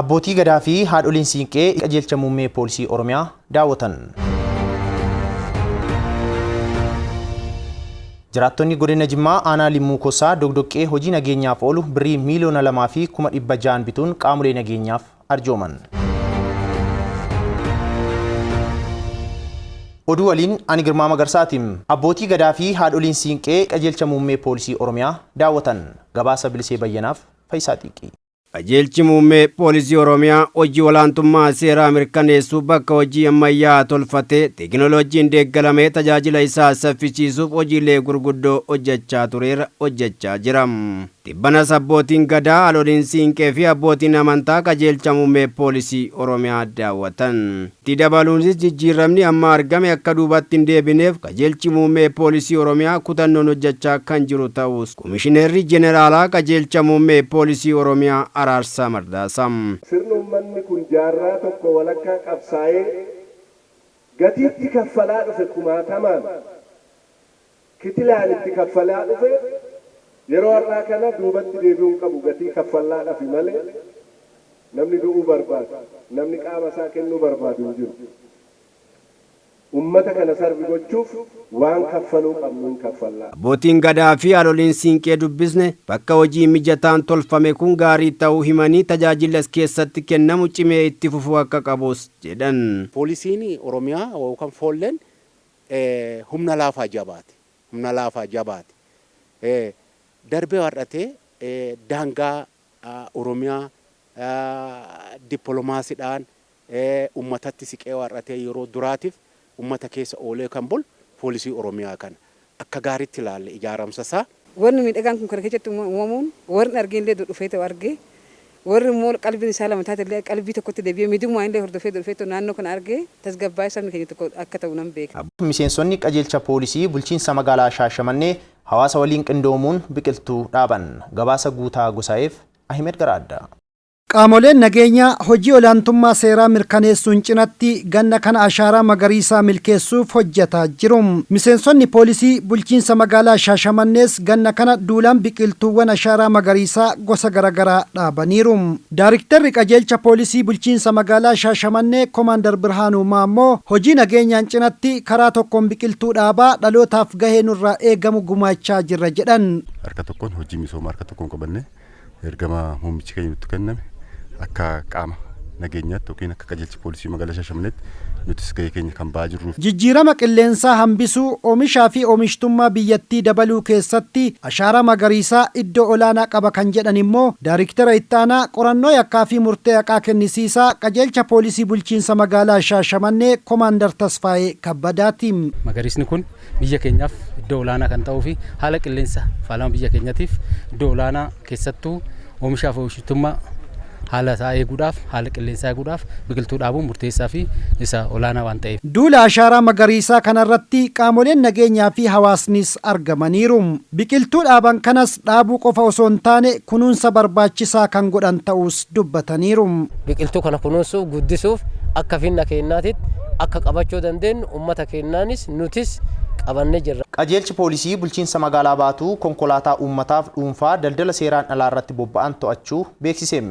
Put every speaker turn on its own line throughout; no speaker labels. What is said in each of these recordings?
Abbootii Gadaa fi haadholiin Siinqee qajeelcha muummee poolisii Oromiyaa daawwatan. Jiraattonni godina Jimmaa aanaa Limmuu Kosaa doqdoqqee hojii nageenyaaf oolu birrii miiliyoona 2 fi kuma 600n bituun qaamolee nageenyaaf arjooman. Oduu waliin ani Girmaa Magarsaati. Abbootii Gadaa fi haadholiin Siinqee qajeelcha muummee poolisii Oromiyaa daawwatan. Gabaasa Bilisee Bayyanaaf Fayisaa Xiiqii.
Qajeelchi Muummee Poolisii Oromiyaa hojii olaantummaa seeraa mirkaneessuu bakka hojii ammayyaa tolfatee teekinooloojiin deeggaramee tajaajila isaa saffisiisuuf hojiilee gurguddoo hojjechaa tureera, hojjechaa jira. Tibbanas abbootiin Gadaa, haadholiin Siinqee fi abbootiin amantaa Qajeelcha Muummee Poolisii Oromiyaa daawwatan. Itti dabaluunis jijjiirramni amma argame akka duubatti hin deebineef Qajeelchi Muummee Poolisii Oromiyaa kutannoon hojjechaa kan jiru ta'uus Komishineerri Jeneraalaa Qajeelcha Muummee Poolisii Oromiyaa Araarsaa Mardaasaa.
Sirni ummanni kun jaarraa tokko walakkaa qabsaa'ee gatii itti kaffalaa dhufe kumaatamaan, kitilaan itti kaffalaa dhufe yeroo har'aa kana duubatti deebi'uu hin qabu gatii kaffallaadhafi malee namni du'uu barbaadu, namni qaama isaa kennuu barbaadu hin jiru. Ummata kana serve gochuuf waan kaffaluu qabnu hin kaffalla.
Abbootiin Gadaa fi haadholiin Siinqee dubbisne bakka hojii mijataan tolfame kun gaarii ta'uu himanii tajaajilli as keessatti kennamu cimee itti fufuu akka qabus jedhan.
Poolisiin Oromiyaa yookaan Foolleen humna laafaa jabaati. Humna laafaa jabaati. Darbee har'atee daangaa Oromiyaa dippiloomaasiidhaan ummatatti siqee waar'atee yeroo duraatiif ummata keessa oolee kan bulu poolisii Oromiyaa kana. Akka gaariitti ilaalle ijaaramsa isaa.
Wanni miidhagaan kun kana keessatti uumamuun warri argee illee dhufee ta'u argee warri immoo qalbiin isaa lama taate illee qalbii tokkotti deebi'ee midummaa illee hordofee dhufee ta'u naannoo kana argee tasgabbaa'ee sabni keenya tokko akka ta'u nan beeka.
Miseensonni qajeelcha poolisii bulchiinsa magaalaa Shaashamannee hawaasa waliin qindoomuun biqiltuu dhaaban. Gabaasa Guutaa Gosaa'eef Ahimed Garaaddaa.
Qaamoleen nageenyaa hojii olaantummaa seeraa mirkaneessuun cinatti ganna kana ashaaraa magariisaa milkeessuuf hojjetaa jiru. Miseensonni poolisii bulchiinsa magaalaa Shaashamannees ganna kana duulaan biqiltuuwwan ashaaraa magariisaa gosa garaagaraa dhaabaniiru. Daariktarri qajeelcha poolisii bulchiinsa magaalaa Shaashamannee Komaandar Birhaanuu Maammoo hojii nageenyaan cinatti karaa tokkoon biqiltuu dhaabaa dhalootaaf gahee nurraa eegamu gumaachaa jirra jedhan.
Harka tokkoon hojii misoomaa harka tokkoon qabannee ergama muummichi keenya nutti kenname akka qaama nageenyaatti yookiin akka qajeelcha poolisii magaalaa Shaashamanneetti nutis gahee keenya kan ba'aa jirruuf.
Jijjiirama qilleensaa hambisuu, oomishaa fi oomishtummaa biyyattii dabaluu keessatti ashaaraa magariisaa iddoo olaanaa qaba kan jedhan immoo Daariktera Ittaanaa qorannoo yakkaa fi murtee haqaa kennisiisaa qajeelcha poolisii bulchiinsa magaalaa Shaashamannee Komaandar Tasfaayee Kabbadaati.
Magariisni kun biyya keenyaaf iddoo olaanaa kan ta'uu fi haala qilleensa faalama biyya keenyatiif iddoo olaanaa keessattuu oomishaa fi oomishtummaa haala isaa eeguudhaaf haala qilleensaa eeguudhaaf biqiltuu dhaabuun murteessaa fi isa olaanaa waan ta'eef.
Duula ashaaraa magariisaa kanarratti qaamoleen nageenyaa fi hawaasnis argamaniiru. Biqiltuu dhaaban kanas dhaabuu qofa osoo hin taane kunuunsa barbaachisaa kan godhan ta'uus dubbataniiru.
Biqiltuu kana kunuunsuuf guddisuuf akka finna keenyaatitti akka qabachuu dandeenyu uummata keenyaanis nutis qabannee jirra.
Qajeelchi poolisii bulchiinsa magaalaa Baatuu konkolaataa uummataaf dhuunfaa daldala seeraan alaa irratti bobba'an to'achuu beeksise.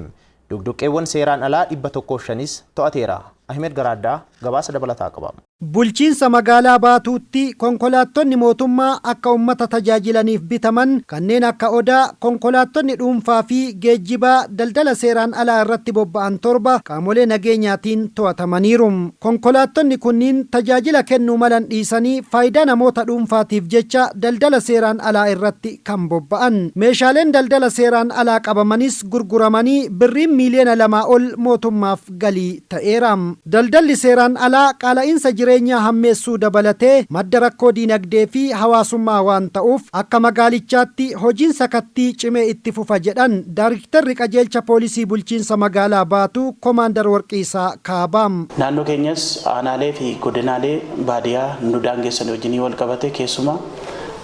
Doqdoqqeewwan seeraan alaa 105s to'ateera. Ahimed Garaaddaa gabaasa dabalataa qaba.
Bulchiinsa magaalaa Baatuutti konkolaattonni mootummaa akka uummata tajaajilaniif bitaman kanneen akka Odaa, konkolaattonni dhuunfaa fi geejjibaa daldala seeraan alaa irratti bobba'an 7 qaamolee nageenyaatiin to'atamaniiru. Konkolaattonni kunniin tajaajila kennuu malan dhiisanii faayidaa namoota dhuunfaatiif jecha daldala seeraan alaa irratti kan bobba'an. Meeshaaleen daldala seeraan alaa qabamanis gurguramanii birriin miiliyoona 2 ol mootummaaf galii ta'eera. Daldalli seeraan alaa qaala'iinsa jireenyaa hammeessuu dabalatee madda rakkoo diinagdee fi hawaasummaa waan ta'uuf akka magaalichaatti hojiin sakattii cimee itti fufa jedhan Daariktarri Qajeelcha Poolisii Bulchiinsa Magaalaa Baatuu Komaandar Warqiisaa Kaabaa.
Naannoo keenyas aanaalee fi godinaalee baadiyaa nu daangessan wajjinii wal qabate keessumaa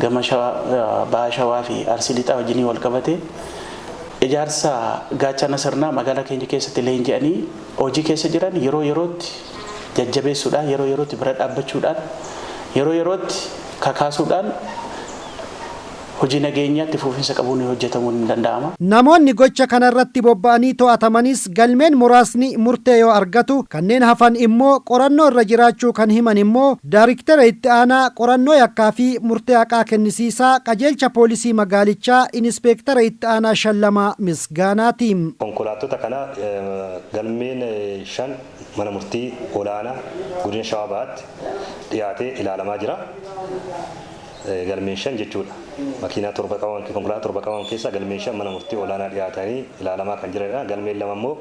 gama baha Shawaa fi Arsii Lixaa wajjinii wal qabate ijaarsa gaachana sirnaa magaalaa keenya keessatti leenji'anii hojii keessa jiran yeroo yerootti jajjabeessuudhaan, yeroo yerootti bira dhaabbachuudhaan, yeroo yerootti kakaasuudhaan Hojii nageenyaatti fufiinsa qabuun hojjetamuun ni danda'ama.
Namoonni gocha kanarratti bobba'anii to'atamanis galmeen muraasni murtee yoo argatu, kanneen hafan immoo qorannoo irra jiraachuu kan himan immoo daariktera itti aanaa qorannoo yakkaa fi murtee haqaa kennisiisaa qajeelcha poolisii magaalichaa Inispeektara itti aanaa Shallamaa Misgaanaati.
Konkolaattota kana galmeen 5 mana murtii olaanaa godina Shawaa Bahaatti dhiyaatee ilaalamaa jira. Galmeen 5 jechuudha. Makiinaa 7 qabaman, konkolaataa 7 qabaman keessaa galmeen 5 mana murtii olaanaa dhiyaatanii ilaalamaa kan jiranidha. Galmeen 2 immoo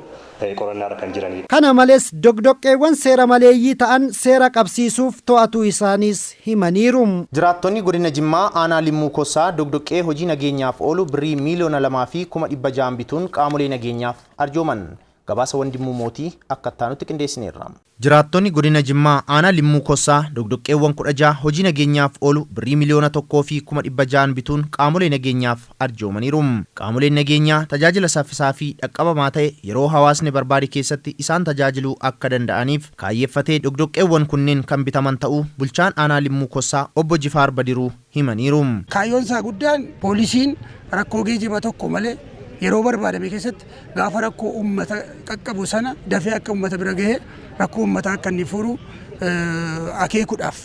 qorannaarra kan jiranidha.
Kana malees doqdoqqeewwan seera maleeyyii ta'an seera qabsiisuuf to'atuu isaaniis himaniiru.
Jiraattonni godina Jimmaa aanaa Limmuu Kossaa doqdoqqee hojii nageenyaaf oolu birrii miiliyoona 2 fi kuma 600 bituun qaamolee nageenyaaf arjooman. Gabaasa Wandimmuu Mootii akka itti qindeessineerra. Jiraattonni godina Jimmaa aanaa Limmuu Kossaa doqdoqqeewwan 16 hojii nageenyaaf oolu birrii miliyoona 1 fi kuma 600 bituun qaamolee nageenyaaf arjoomaniiru. Qaamoleen nageenyaa tajaajila saffisaa fi dhaqqabamaa ta'e yeroo hawaasni barbaade keessatti isaan tajaajiluu akka danda'aniif kaayyeeffatee doqdoqqeewwan kunneen kan bitaman ta'uu bulchaan aanaa Limmuu Kossaa obbo Jifaar Badiruu himaniiru.
Kaayyoon isaa guddaan poolisiin rakkoo geejjiba tokko malee yeroo barbaadame keessatti gaafa rakkoo uummata qaqqabu sana dafee akka uummata bira gahee rakkoo uummataa akka inni furu akeekuudhaaf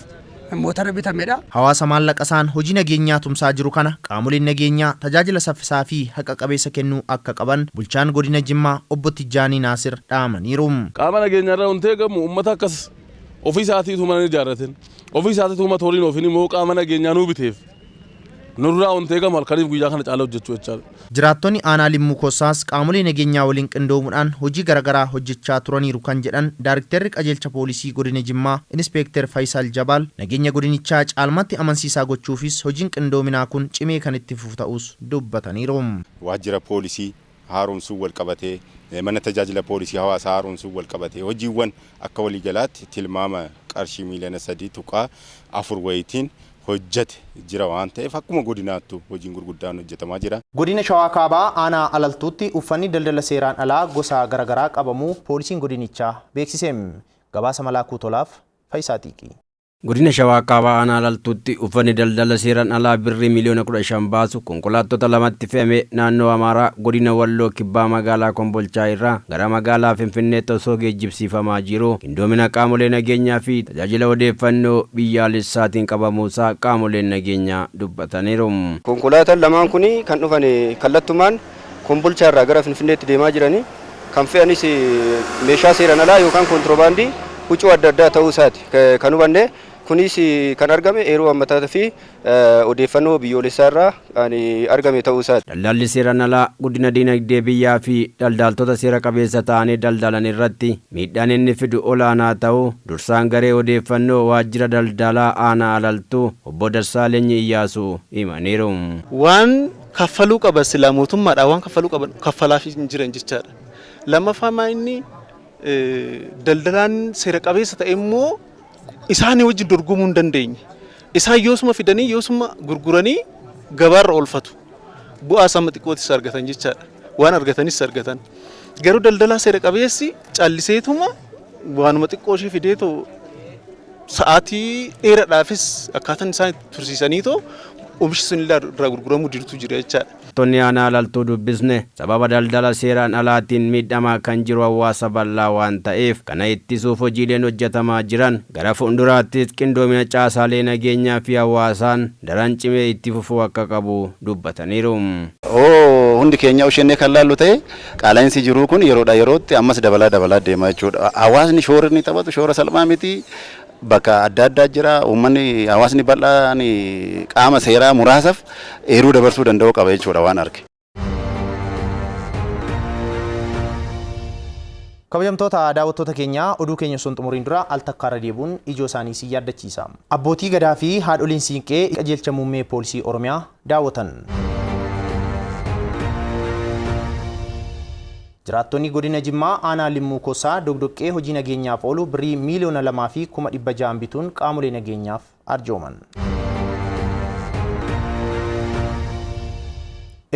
motora bitamedha.
Hawaasa maallaqa isaan hojii nageenyaa tumsaa jiru kana qaamoleen nageenyaa tajaajila saffisaa fi haqa qabeessa kennuu akka qaban bulchaan godina Jimmaa obbo Tijjaanii Naasir dhaamaniiru.
Qaama nageenyaarraa wanti eegamu uummata akkas ofii isaatiitu mana ijaarratin, ofii isaatiitu motoriin ofiin immoo qaama nageenyaa nuu biteef nurraa wanti eegamu halkaniif guyyaa kana caala hojjechuu jechaadha.
Jiraattonni aanaa Limmuu Kossaas qaamolee nageenyaa waliin qindoomuudhaan hojii garaagaraa hojjechaa turaniiru kan jedhan Daayiriktarri qajeelcha poolisii godina Jimmaa Inispeektar Fayisaal Jabaal nageenya godinichaa caalmatti amansiisaa gochuufis hojiin qindoominaa kun cimee kan itti fufu ta'us dubbataniiru.
Waajjira poolisii haaromsuu wal qabatee, mana tajaajila poolisii hawaasaa haaromsuu wal qabatee hojiiwwan akka waliigalaatti tilmaama qarshii miiliyoona 3.4 wayitiin hojjete jira waan ta'eef akkuma godinaattu hojiin gurguddaan hojjetamaa jira.
Godina Shawaa Kaabaa aanaa Alaltuutti uffanni daldala seeraan alaa gosa garaagaraa qabamuu poolisiin godinichaa beeksise. Gabaasa Malaakuu Tolaaf Faayisaa Xiiqii.
Godina Shawaa Kaabaa aanaa Alaltuutti uffanni daldala seeraan alaa birrii miiliyoona 15 baasu konkolaattota 2tti fe'ame naannoo Amaaraa godina Walloo Kibbaa magaalaa Kombolchaa irraa gara magaalaa Finfinneetti osoo geejjibsiifamaa jiru qindoomina qaamolee nageenyaa fi tajaajila odeeffannoo biyyaalessaatiin qabamuusaa qaamoleen nageenyaa dubbataniiru.
Konkolaataan lamaan kun kan dhufan kallattumaan Kombolchaa irraa gara Finfinneetti deemaa jiranii kan fe'anis meeshaa seeraan alaa yookaan kontiroobaandii huccuu adda addaa ta'uu isaati kan hubanne. Kunis kan argame eeruu hammataa fi odeeffannoo biyyoolessaa irraa kan argame ta'uu isaati.
Daldalli seeraan alaa guddina dinagdee biyyaa fi daldaltoota seera qabeessa ta'anii daldalan irratti miidhaan inni fidu olaanaa ta'uu dursaan garee odeeffannoo waajjira daldalaa aanaa Alaltuu obbo Dassaaleny Iyyaasuu himaniiru.
Waan kaffaluu qaban silaa mootummaadhaan waan kaffaluu qaban kaffalaaf hin jiran jechaadha. Lammaffaa inni daldalaan seera qabeessa ta'e immoo isaanii wajjin dorgomuu hin dandeenye. Isaan yoosuma fidanii yoosuma gurguranii gabaarra oolfatu. Bu'aa sama xiqqootis argatan jechaadha. Waan argatanis argatan. Garuu daldalaa seera qabeessi calliseetuma waanuma xiqqoo ishee fideetoo sa'aatii dheeraadhaafis akkaataan isaan tursiisaniitoo oomishi sun irraa gurguramuu didutu jira jechaadha.
Tonni aanaa Alaltuu dubbisne sababa daldala seeraan alaatiin miidhamaa kan jiru hawaasa bal'aa waan ta'eef kana ittisuuf hojiileen hojjetamaa jiran gara fuulduraattis qindoomina caasaalee nageenyaa fi hawaasaan daran cimee itti fufuu akka qabu dubbataniiru.
Hundi keenya isheenee kan laallu ta'e qaala'insi jiruu kun yeroodhaa yerootti ammas dabalaa dabalaa deemaa jechuudha. Hawaasni shoora inni taphatu shoora salphaa miti. Bakka adda addaa jira uummanni hawaasni bal'aan qaama seeraa muraasaaf eeruu dabarsuu danda'u qaba jechuudha waan arge.
Kabajamtoota daawwattoota keenyaa oduu keenya osoo hin xumuriin dura al takkaarra deebi'uun ijoo isaanii si yaaddachiisa. Abbootii gadaa fi haadholiin siinqee qajeelcha muummee poolisii Oromiyaa daawwatan. Jiraattonni godina Jimmaa aanaa Limmuu Kosaa doqdoqqee hojii nageenyaaf oolu birrii miiliyoona 2 fi kuma 600 bituun qaamolee nageenyaaf arjooman.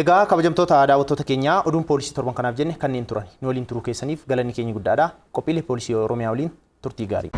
Egaa kabajamtoota daawwattoota keenyaa oduun poolisii torban kanaaf jenne kanneen turan nu waliin turuu keessaniif galanni keenya guddaadha. Qophiilee poolisii Oromiyaa waliin turtii gaarii.